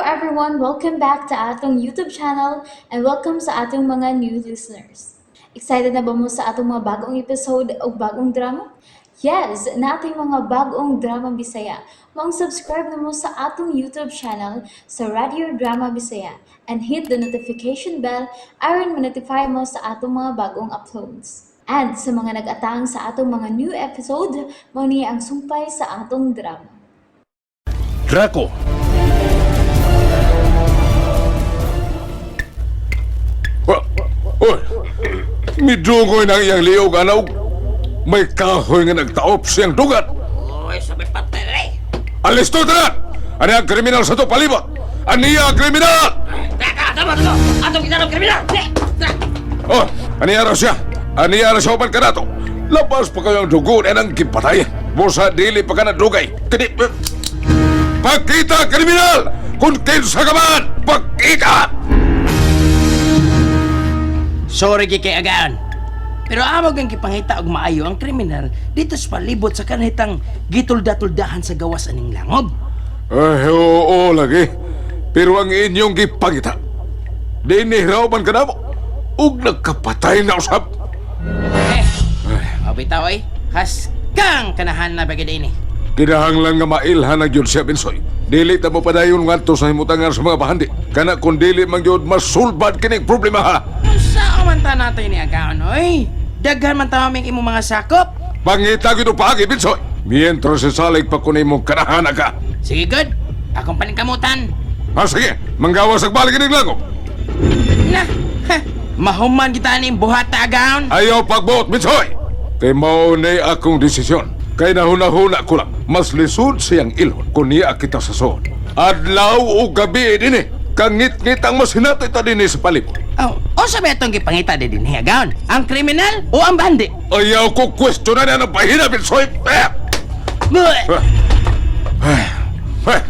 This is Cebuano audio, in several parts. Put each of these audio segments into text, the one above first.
everyone! Welcome back to atong YouTube channel and welcome sa atong mga new listeners. Excited na ba mo sa atong mga bagong episode o bagong drama? Yes, nating mga bagong drama Bisaya. Maong subscribe na mo sa atong YouTube channel sa Radio Drama Bisaya and hit the notification bell aron ma-notify mo sa atong mga bagong uploads. And sa mga nag-atang sa atong mga new episode, mao ni ang sumpay sa atong drama. Draco. Uy, midungoy ng iyang liog, anaw. May kahoy nga nagtaop siyang dugat. Oy, sabay patay eh. Alis to, tanan! Ano ang kriminal sa to palibot? Aniya ang kriminal! Teka, tama to. Atong kita ng kriminal. Oh, aniya raw siya. Aniya raw siya upan ka nato. Labas pa kayo ang dugo na nang gipatay. Busa dili pa ka na dugay. Kini... Pakita, kriminal! Kung kinsa ka man, pakita! Sorry kay kay agaan. Pero amo gang gipangita og maayo ang kriminal dito sa palibot sa kanhitang gitulda-tuldahan sa gawas aning langob. Ay, oo, lagi. Pero ang inyong gipangita, dinhi raw man ka namo, ug nagkapatay na usab. Eh, mabitaw ay haskang kanahan na bagay ini. Kinahanglan nga mailhan na gyud siya, Binsoy. Dili ta mo padayon ngadto sa himutangan sa mga bahandi. Kana kung dili man gyud masulbad kining problema ha. Unsa man ta nato ini agaan oy? Daghan man ta aming imong mga sakop. Pangita gyud og paagi, Binsoy. Mientras salig pa kun imong kanahan ka. Sige good. Akong paningkamutan. Ha sige, manggawas ag balik kining langop. Na, ha, mahuman kita aning buhat ta agaon. Ayaw pagbuot, Binsoy. Kay mao ni akong desisyon. Kay nahuna-huna ko lang, mas lisod siyang ilon kung niya kita sa suod. Adlaw o gabi dinhi, kangit-ngit ang masinatay ta dinhi sa palibot. Oh, unsa ba itong gipangita di dinhi agaon? Ang kriminal o ang bandi? Ayaw ko kwestiyonan ang pahina, Binsoy. Eh! Buh! Eh,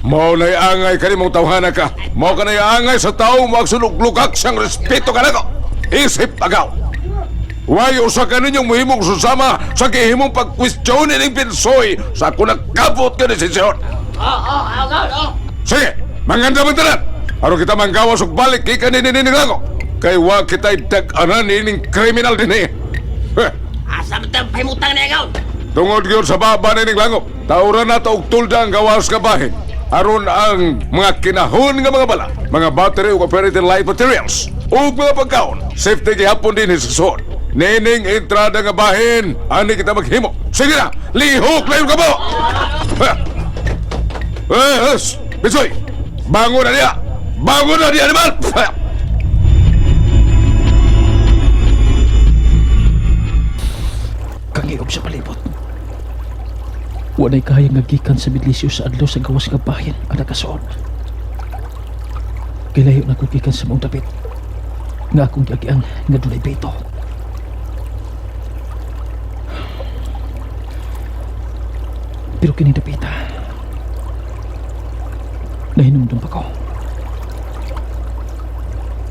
mao na'y angay ka mong tawhana ka. Mao ka na'y angay sa tao magsunuglugak siyang respeto ka nako. Isip agaw. Way usa ka ninyong muhimong susama sa gihimong pagkwestiyon ining Binsoy sa ako nagkabot ka desisyon. Oh, agaon, oh. Sige, manganda man tanan. Aron kita manggawas og balik kay kanini ako. Kay wa kita'y dag-anan ining kriminal dinhi. Eh, Asa man tang pahimutang ni agaon? Tungod gyud sa baba nining langop, tauran na og tulda ang gawas nga bahin. Aron ang mga kinahon nga mga bala, mga battery ug operating light materials, ug mga pagkaon, safety gihapon dinhi sa suod. Nining entrada nga bahin, ani kita maghimo. Sige na, lihok na yung kabo! Ha! Eh, es, Bisoy, bangon na niya! Bangon na niya naman! Ha! Kangiob sa palibot. Walay kaya nga gikan sa bidlisyo sa adlaw sa gawas nga bahin ang nakasuod. Gilayo na ko gikan sa mong dapit nga akong giagian nga dunay beto. Pero kining dapita, nahinumdum pa ko.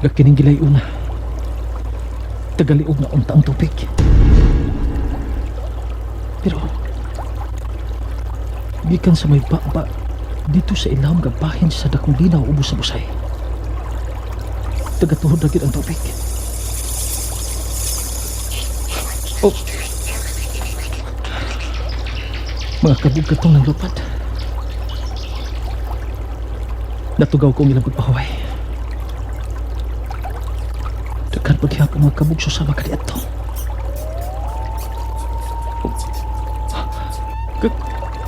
Nga kining gilayo na, tagaliog na unta ang tubig. Pero gikan sa may baba dito sa ilawom nga bahin sa dakong linaw ubos sa busay. Tagatuhod na gyud ang tubig. Oh. Mga kabog katong ng lupad. Natugaw ko ang ilang pagpahuway. Daghan paghihapon mga kabog sa sama kaniadto.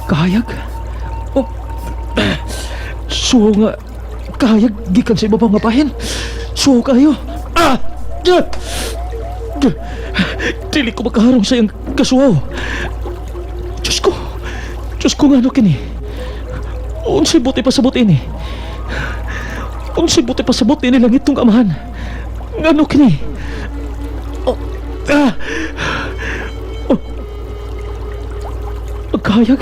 Kahayag? Oh, suho nga. Kahayag gikan sa ibabaw nga bahin. Suho kayo. Ah! Ah! Dili ko makaharong sa iyang kasuwaw. Diyos ko. Diyos ko nga ano kini. Unsay buti pa sa buti ni. Unsay buti pa sa buti ni lang itong amahan. Ngano kini? Oh, ah! Pagkahayag.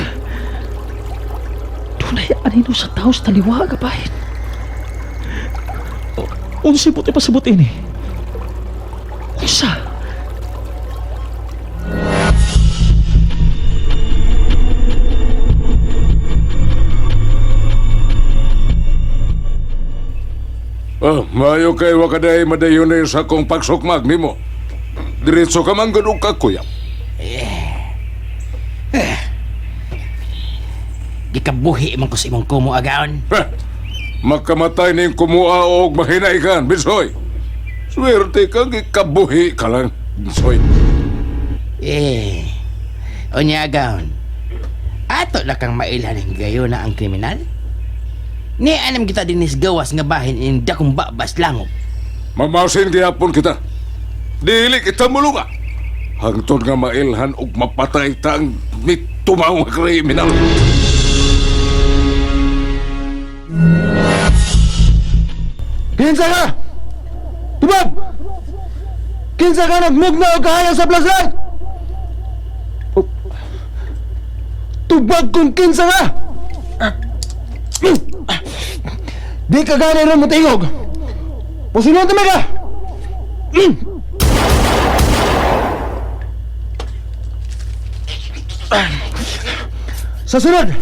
Dunay anino sa tao sa taliwa gabahin. Unsay buti pa sa buti ni. Unsa? Oh, maayo kay wa kaday madayon na sa akong pagsukmag nimo. Diretso ka man gud og kakuyap. Gikabuhi man ko sa imong kumo, agaon. Heh, makamatay ning kumuha og mahinaikan, Binsoy. Swerte ka, gikabuhi ka lang, Binsoy. Eh, unya agaon. Ato na kang mailhan ng gayo na ang kriminal? Ni anam kita dinis gawas nga bahin in dakong babas langop. Mamasin gihapon kita. Dili kita mulunga. Hangtod nga mailhan og mapatay ta ang mitumaw nga kriminal. Kinsa ka? Tubag! Kinsa ka nagmugna og kahayag sa flashlight? Oh. Tubag kung kinsa ka! Di ka gani ron mo tingog! Pusulon ta ka! Sa sunod,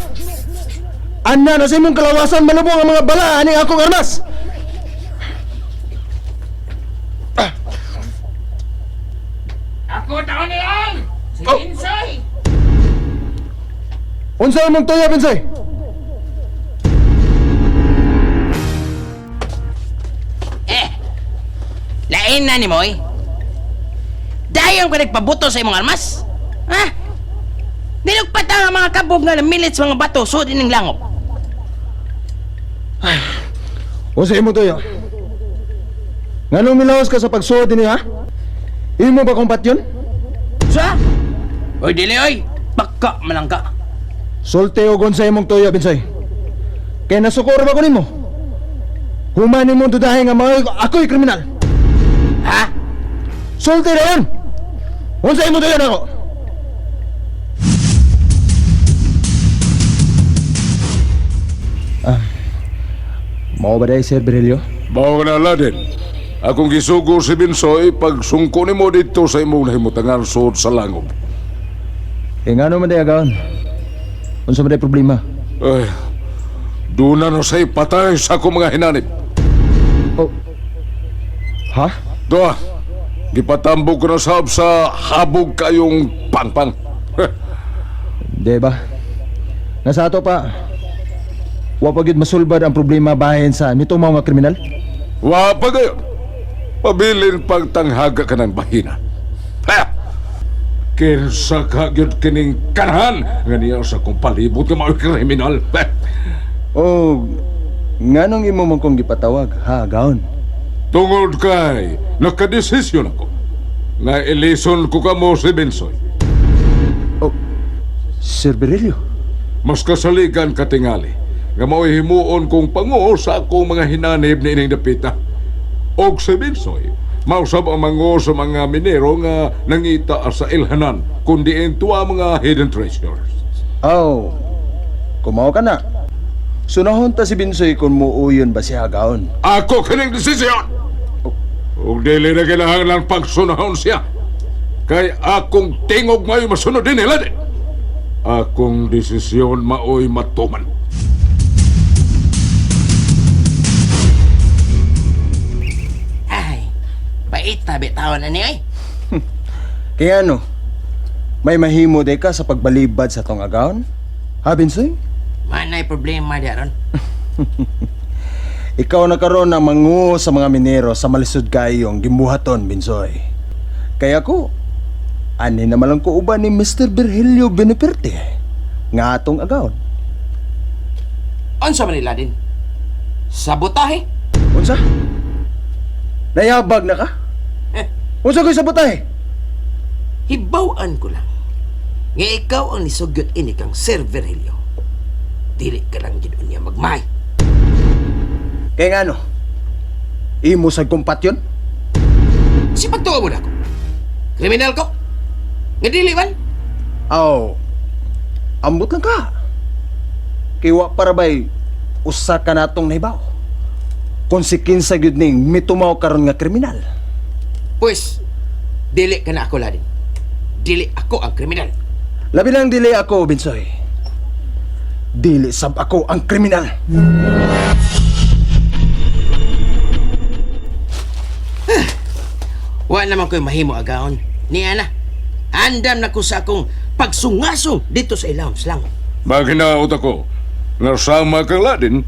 ana na sa imong kalawasan malubong ang mga bala aning akong armas! Ako taon niyan! Si Insoy! Unsa imong tuyo, Binsoy? Eh, lain na ni Moy. Dayon ka nagpabuto sa imong armas? Ha? Nilugpat ang mga kabog nga namilit sa mga bato sud ining langop. Unsa imong tuyo? Nganong milawas ka sa pagsuod dinhi ha? Imo ba kong patyon? Sa? Oy, dili oy. Baka malangka. Sulti og unsa imong tuyo, Binsoy. Kay nasukor ba ko nimo? Human nimo dudahin nga mga ako'y kriminal. Ha? Sulti na yun! Unsa imong tuyo nako? Ah, mao ba dai Sir Berelio? Mao na Aladdin. Akong gisugo si Binsoy pagsungko nimo dito sa imong nahimutangan sud sa langob. Eh ngano man day agaon? Unsa man day problema? Ay, doon na no sa'y patay sa akong mga hinanib. Oh. Ha? Doa, gipatambog ko na sab sa habog kayong pangpang. Heh, Di ba? Nasa ato pa. Wa pa gyud masulbad ang problema bahin sa mitumaw nga kriminal. Wa pa gayon. Pabilin pang tanghaga ka ng bahina. Ha! Kinsa ka gyud kining kanahan nga niya sa akong palibot nga mga kriminal. Ha! Oh, nganong imo man kong gipatawag, ha, gaon? Tungod kay nakadesisyon ako nga ilison ko kamo si Bensoy. Oh, Sir Berilio. Mas kasaligan katingali nga mao'y himuon kong panguo sa akong mga hinanib ni ining dapita. Og si Binsoy, mausab ang manguo sa mga minero nga nangita sa ilhanan kundi tuwa mga hidden treasures. Oh, kumaw ka na. Sunahon ta si Binsoy kung muuyon ba siya gaon. Ako kining desisyon! Og dili na kinahanglan pagsunahon siya. Kay akong tingog mao'y masunod din nila din. Akong desisyon mao'y matuman. Ay, pait na bitawan na ni oy. Kaya ano, may mahimo day ka sa pagbalibad sa tong agaon? Ha, Binsoy? Manay problema di aron. Ikaw na karon ang manguo sa mga minero sa malisod kayong gimuhaton, Binsoy. Kaya ko, ani na malang ko uban ni Mr. Virgilio Beneperte nga atong agaon. Unsa man nila din? Sabotahe? Unsa? Nayabag na ka? Eh. Unsa ko'y sabotahe? Hibaw-an ko lang. Nga ikaw ang nisugyot ini kang Sir Virgilio. Dili ka lang gid unya magmay. Kaya nga ano, imo sa kumpat yun? Si pagtuo mo na ako. Kriminal ko. Nga dili man. Aw, ambot lang ka. Kiwa para ba'y usa ka natong nahibaw. Kung si kinsa gyud ning mitumaw karon nga kriminal. Pues, dili ka na ako ladin. Dili ako ang kriminal. Labi lang dili ako, Binsoy. Dili sab ako ang kriminal. naman ko'y mahimo, agaon. Niya na. Andam na ko sa akong pagsungasong dito sa ilawom sa langop. Maghinaot ako nga sama kang Ladin,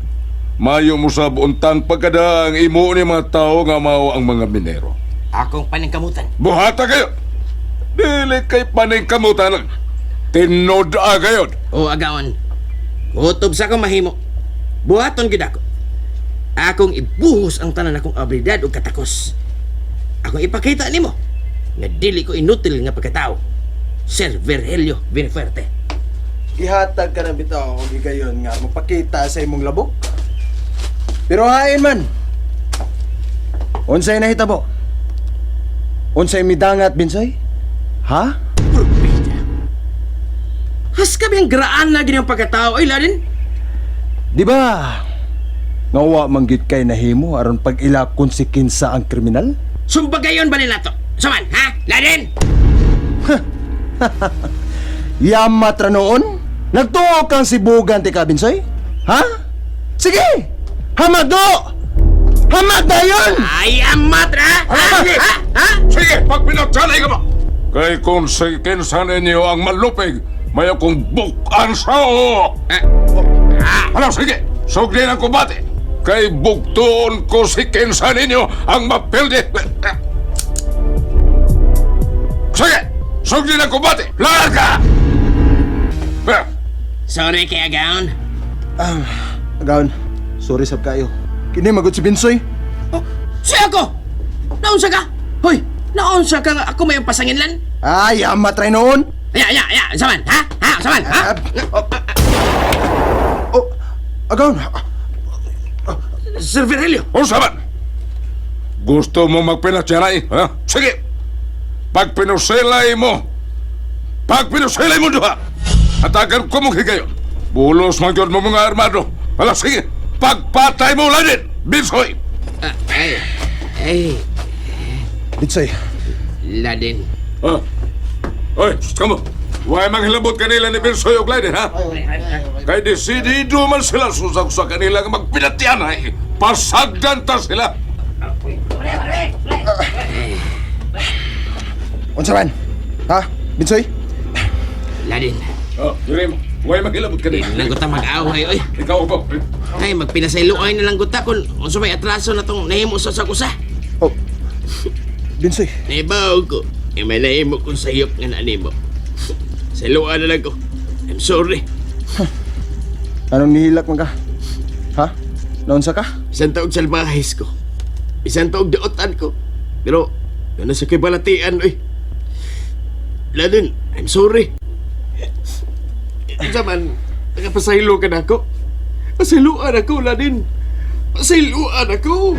mayo mo sa buntang pagkada ang imo ni mga tao nga mao ang mga minero. Akong paningkamutan. Buhata kayo! Dili kay paningkamutan lang. Tinud-a kayo. O agaon, kutob sa akong mahimo. Buhaton gid ako. Akong ibuhos ang tanan akong abilidad ug katakos. Akong ipakita nimo nga dili ko inutil nga pagkatao. Sir Virgilio Vinifuerte. Gihatag ka na bitaw og higayon nga mapakita sa imong labok. Pero hain man. Unsay nahitabo? Unsay midangat, Binsoy? Ha? Purbida. Has kami ang graan na ginang pagkatao ay ladin. Di ba? Nga wa man gyud kay nahimo aron pag-ila kung si kinsa ang kriminal? Sumbagayon ba nila to? Saman, ha? Ladin! Yamat ra noon? Nagtuo kang sibugan ti ka, Binsoy? Ha? Sige! Hamag do! Hamag dayon! Ay, amat ra! Ha? Sige! Ha? Ha? Sige, pagpinagsanay ka ba? Kay kung si kinsa ninyo ang malupig, may akong bukan sa o. Ano, sige, sugdi ng kumbate. Kay bugtuon ko si kinsa ninyo ang mapildi. Sige, sugdi ng kumbate. Larga! Eh, Sorry kay Agaon. Agaon, sorry sab kayo. Kini magud si Binsoy. Oh, siya ako! Naunsa ka? Hoy, naunsa ka nga ako may pasanginlan? Ay, yamat ra noon! Aya, aya, aya, saman, ha? Ha, saman, ha? Ah, oh, oh, Agaon, Sir Virgilio, Unsa man? Gusto mo magpinatsanay, ha? Sige! Pagpinusilay mo! Pagpinusilay mo duha! Hatagan ko mong higayon. Bulos man yun mo mga armado. Hala, sige! Pagpatay mo ladin! Binsoy! Ah, ay, ay, Binsoy. Ladin. Ah. Oy, kamo! Huwag manghilabot kanila ni Binsoy og Ladin, ha? Kay desidido man sila susag sa kanila nga magpinatyanay. Pasagdan ta sila! Unsa man? Ha? Binsoy? Ladin, Oh, diri mo. Huwag manghilabot kanila. lang ko ta mag-away, oy. Ikaw pa. Ay, magpinasayloay na lang ko ta kung unsa may atraso na tong nahimo sa sakusa. Oh. Binsoy. Naibaw ko. Eh, may nahimo kong sayop nga naanimo. Sayloan na lang ko. I'm sorry. Anong nihilak man ka? Ha? Naunsa ka? Isang taog salbahis ko. Isang taog daotan ko. Pero, ano sa kay balatian, oy. Ladin, I'm sorry. Unsa man, nakapasaylo ka na ako. Pasayloan ako, Ladin. Pasayloan ako.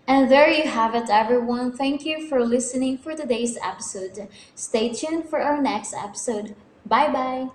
And there you have it, everyone. Thank you for listening for today's episode. Stay tuned for our next episode. Bye bye.